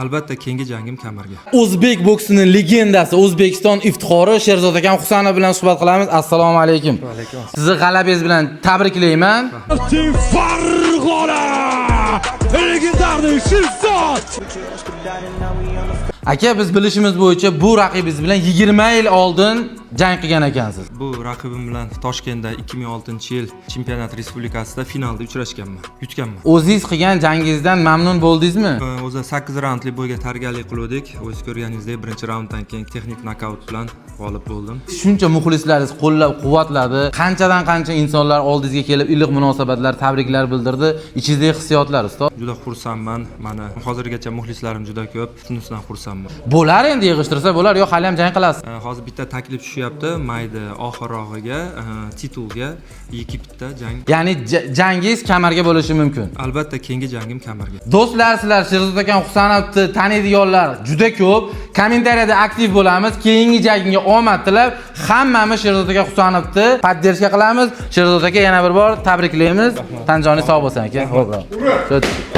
Albatta, keyingi jangim kamarga. O'zbek boksining legendasi, O'zbekiston iftixori Sherzod akam Husanov bilan suhbat qilamiz. Assalomu alaykum. Sizni g'alabangiz bilan tabriklayman. Farg'ona! Легендарный Sherzod! Aka, biz bilishimiz bo'yicha bu raqibingiz bilan 20 yil oldin jang qilgan ekansiz. Bu raqibim bilan Toshkentda 2006-yil chempionat respublikasida finalda uchrashganman. Yutganman. O'zingiz qilgan jangingizdan mamnun bo'ldingizmi? O'zi 8 raundli бой ga tayyorgarlik qiluvdik. O'zingiz ko'rganingizdek, birinchi raunddan keyin texnik nokaut bilan g'olib bo'ldim. Shuncha muxlislaringiz qo'llab-quvvatladi. Qanchadan qancha insonlar oldingizga kelib iliq munosabatlar, tabriklar bildirdi. Ichingizdagi hissiyotlar, ustoz? Juda xursandman. Mana hozirgacha muxlislarim juda ko'p. Shunisidan xursandman. Bo'lar endi, yig'ishtirsa bo'lar, yo'q hali ham jang qilasiz. Hozir bitta taklif tushyapti. Mayda oxirrog'iga titulga Yegiptda jang. Ya'ni jangingiz kamarga bo'lishi mumkin. Albatta, keyingi jangim kamarga. Do'stlar, sizlar Sherzod akam Husanovni taniydiganlar juda ko'p. Kommentariyada aktiv bo'lamiz. Keyingi jangga omad tilab, hammamiz Sherzod aka Husanovni поддержка qilamiz. Sherzod aka, yana bir bor tabriklaymiz. Tan joningiz sog' bo'lsin, aka. Xo'p.